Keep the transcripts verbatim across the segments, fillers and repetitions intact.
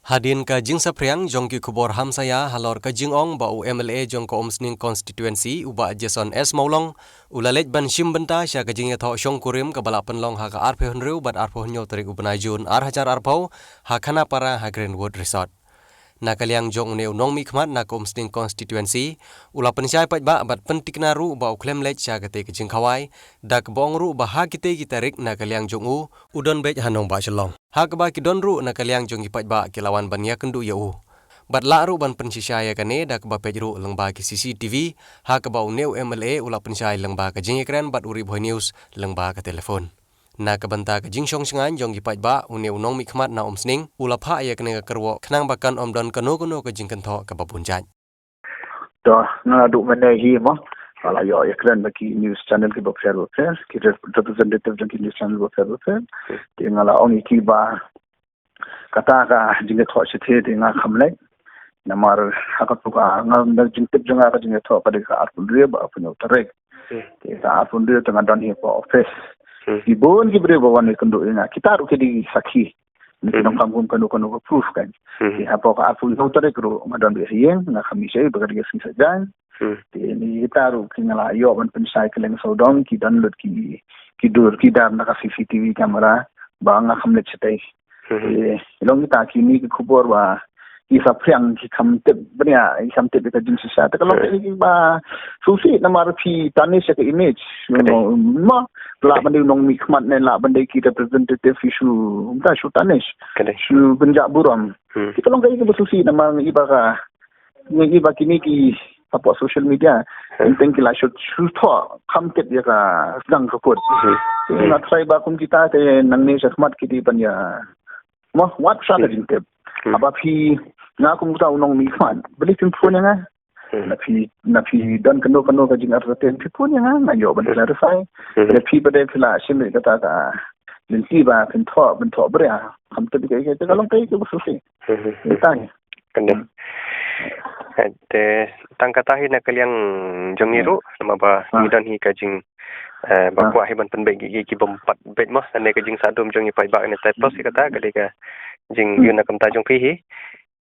Hadien ka jingsaphriang jong ki khubor hamsaia halor ka jingong ba u M L A jong ka Umsning Constituency u Bah Jason S Mawlong u la leit ban shim bynta sha ka jingïathoh shongkurim kaba la pynlong ha ka arphew hynriew bad arphew hynñiew tarik u bnai Jun ar hajar arphew ha Khanapara ha Greenwood Resort. Na ka liang jong une u nongmihkhmat na ka Umsning Constituency u la pynshai paidbah bad pyntikna ruh ba u khlem leit sha katei ka jingkhawai, da kaba ong ruh ba ha kitei ki tarik na ka liang jong u u don beit ha nongbah Shillong. Ha kaba ki don ruh na ka liang jong ki paidbah ki la wan ban ïakynduh ïa u. Bad lah ruh ban pynshisha ïa kane da kaba peit ruh lyngba ki C C T V, ha kaba une u M L A u la pynshai lyngba ka jingïakren bad u Ri Bhoi News lyngba ka telephone. Na ka bynta ka jingshong shngaiñ jong ki paidbah, une u nongmihkhmat na Umsning u la phah ïa kane ka kyrwoh khnang ba kan ym don kano kano ka jingkynthoh kaba bun jait. To, nga la duh mynne hi mo. Nga la ïoh ïakren bad ki news channel kiba pher ba pher, ki rep-, representative jong ki news channel ba pher ba pher. Te nga la ong ïa ki ba kata ka jingïathoh shathie te nga kham leit. Namar ha kato ka, nga, na jingtip jong nga ka jingïathoh ka dei ka arphew hynriew bad arphew hynñiew tarik. Hmm. Te ka arphew hynriew te nga don hi hapoh office. Hmm. Ki bun ki briew ba wan ïakynduh ïa nga. Kita ruh ki dei sakhi. Ni ki Hmm. nongkam kum kano kano ka proof kan. Hmm. Te hapoh ka arphew hynñiew tarik ruh nga don beit ha ïing, nga kham ïohi ba ka dei ka sngi Saitjaiñ. Hmm. Te ni kita ruh ki nga la ïoh ban pynshai kylleng sawdong, ki don lut ki, ki dur ki dar na ka C C T V camera ba nga kham leit shatei. Hmm. Te long kita kine ki khubor ba ki saphriang ki kham tip bniah, ki kham tip ïa ka jingshisha. Te ka long Hmm. kaei ba sngewsih namar phi tarnish ïa ka image. Ka dei. Mo, lah ban dei u nongmihkhmat ne lah ban dei ki representative, phi shu, mynta shu tarnish. Ka dei. Shu pynjah burom. Hmm. Te ka long kaei kaba sngewsih namar ngi i ba ka Ngi i ba kine ki hapoh social media. Hmm. Teng teng ki la shu, shu thoh kham tip ïa ka sdang ka kut. Hmm. Te Hmm. nga tharai ba kum kita te nangne shakhmat ki dei ban ïa, mo, wad sha ka Hmm. jingtip. Hmm. Haba phi, nga kum kita u nongmihkhmat, balei phim phone ïa nga? Hmm. Na phi, na phi don kano kano ka jingartatien, phi phone ïa nga, nga ïoh ban Hmm. clarify. Hmm. Lada phi pat de phi la shim ïa kata ka lynti ba phin thoh, phin thoh bria, kham tip ïa ka, ïa ka, te ka long kaei kaba sngewsih. Hmm. Ïa ka. Kane. Hmm. Eh, te tang kata hi na ka liang jong ngi Hmm. ruh, namar ba Ah. ngi don hi ka jing, eh, ba Ah. kwah hi ban pynbeit ki, ki, ki bym pat beit mo, ne ka jingsahdum jong ngi paidbah ne, te tos hi kata ka dei ka jing Hmm. ïa na ka bynta jong phi hi.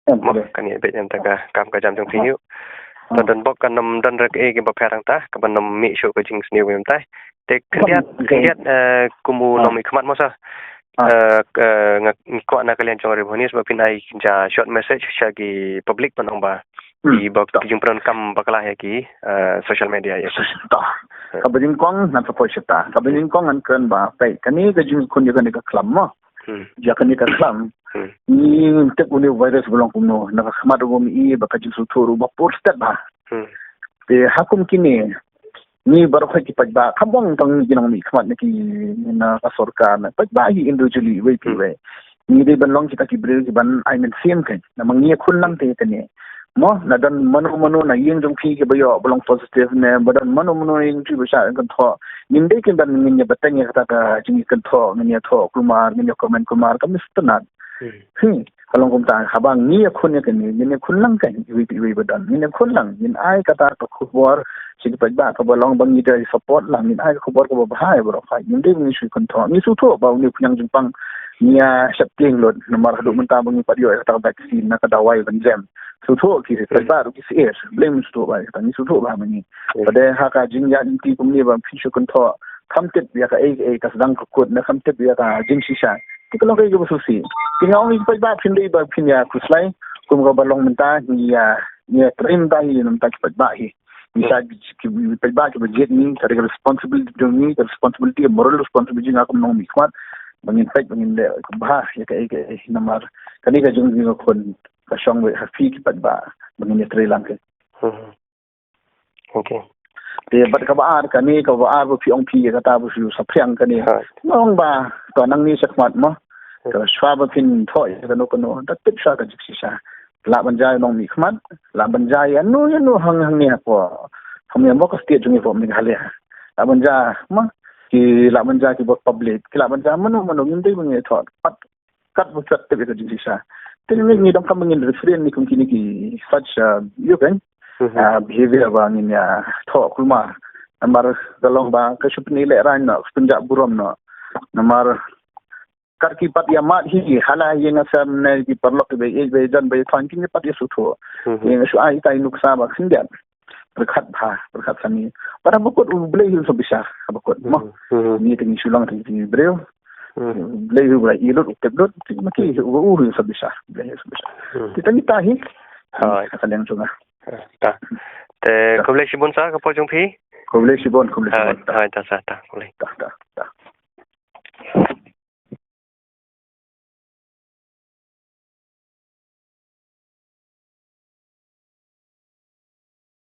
Hmm, Mo, kane. Kane beit na ka kam ka jam jong phi hi. Ah. Ta Ah. don bok kan ym don re kaei kaba pher hangta, kaba ym mih shuh ka jingsniew mynta. Te khyndiat, Khyndiat, eh, kum u Ah. nongmihkhmat mo sa. Ah. Eh, k-, eh, nga, ngi kwah na ka liang jong Ri Bhoi News ba phin ai ja short message sha ki public ban ong ba Hmm. ki ba, To. ki jingpyndonkam bakla ïa ki, eh, social media ïa ki. To. Hmm. Kaba nyngkong ngan sa poi shata. Kaba Hmm. nyngkong ngan kren ba, peit, kane ka jingkhun ïa kane ka khlam mo. Hmm. Ïa kane ka khlam. Hmm. Ngi tip une u virus ba long kumno, na ka khmat ruh ngim i ba ka jingsngewthuh ruh ba pur stet ba. Hmm. Te ha kum kine, ngi baroh ki paidbah, khamtam tang ki nongmihkhmat na ki, na ka sorkar, na paidbah hi individually, iwei pa Hmm. iwei. Ngi dei ban long kita ki briew ki ban ai mynsiem kan. Namar ngi ïakhun lang te kane. Mo, na don mano mano na ïing jong phi kiba ïoh ba long positive ne, ba don mano mano ïing jong phi ba shah kynthoh. Ngim dei kin ban ngin ïa bteng ïa kata ka jingkynthoh, ngin ïa thoh kulmar, ngin ïa comment kulmar, kam dei sngewtynnat. Hmm. Hmm. Ka long kumta, haba ngi ïakhun ïa kane, ngin ïakhun lang kan, iwei pa iwei ba don. Ngin ïakhun lang, ngin ai kata ka khubor sha ki paidbah kaba long ba ngi da support lang, ngin ai ka khubor kaba bha ïa baroh. Ngim dei ba ngi shu kynthoh, ngi sngewthuh ba une u khñiang jingpang ngi ïa sheptieng lut, namar haduh Hmm. mynta ba ngi pat ïoh ïa kata ka vaccine, na ka dawai ban jem. Sngewthuh ki Hmm. paidbah ruh ki sngewsih, balei ngim sngewthuh ba ïa kata, ngi sngewthuh ba ma ngi. Hmm. Bad ha ka jingïaid lynti kumne ba phin shu kynthoh, kham tip ïa kaei kaei ka sdang ka kut, ne kham tip ïa ka jingshisha. Te ka long kaei kaba sngewsih. Te nga ong ïa ki paidbah phin dei ba phin ïa khuslai, kum kaba long mynta, ngi ïa, ngi ïatrei mynta hi, mynta ki paidbah hi. Ngi Hmm. sa ki, ki paidbah kiba jied ngi, ka dei ka responsibility jong ngi, ka responsibility, ka moral responsibility jong nga kum u nongmihkhmat, ba ngin peit, ba ngin leh kaba bha ïa kaei kaei, namar kane ka jong ngi ka khun, ka shong beit ha phi ki paidbah, ba ngin ïatrei lang ka. Hmm. Okay. Te bad kaba ar kane, kaba ar ba phi ong phi ïa kata ba phi saphriang kane. Ha. Nga ong ba, to nangne shakhmat mo. Hmm. Ka shuwa ba phin thoh ïa kano kano, da tip shuwa ka jingshisha. Lah ban jia ïa u nongmihkhmat, lah ban jia ïa no ïa no hang hangne hapoh. Hangne mo ka state jong ngi hapoh Meghalaya. Lah ban jia, mo, ki lah ban jia kiba public, ki lah ban jia mano mano, ngim dei ba ngi thoh. Pat kat ba kat tip ïa ka jingshisha. Te ngi, ngi donkam ba ngin refrain ne kum kine ki such, uh, ïa kan, Mhm. uh, behavior ba ngin ïa thoh kulmar. Namar ka long ba ka shu pynlehrain noh, ka shu pynjah burom noh. Namar kat ki pat ïa mad hi, hala ïa nga sem ne ki paralok ki ba ïeit ba ïeit ba ïeit tang ki pat ïa suthu. Ïa nga shu ai tai nuksa ba khyndiat. Pyrkhat bha, pyrkhat sani. Para bakut u Blei hi u sa bishar, bakut mo. Ni tang shu long tang ki briew. Blei hi u ba i lut u tep lut, ti ma ki u u hi u sa bishar, Blei hi u sa bishar. Ti tang ta hi. Hai. Ka sa leng sunga. Ta. Te khublei shibun sa ka por jong phi. Khublei shibun, khublei shibun. Hai, ta sa ta. Khublei. Ta, ta, ta.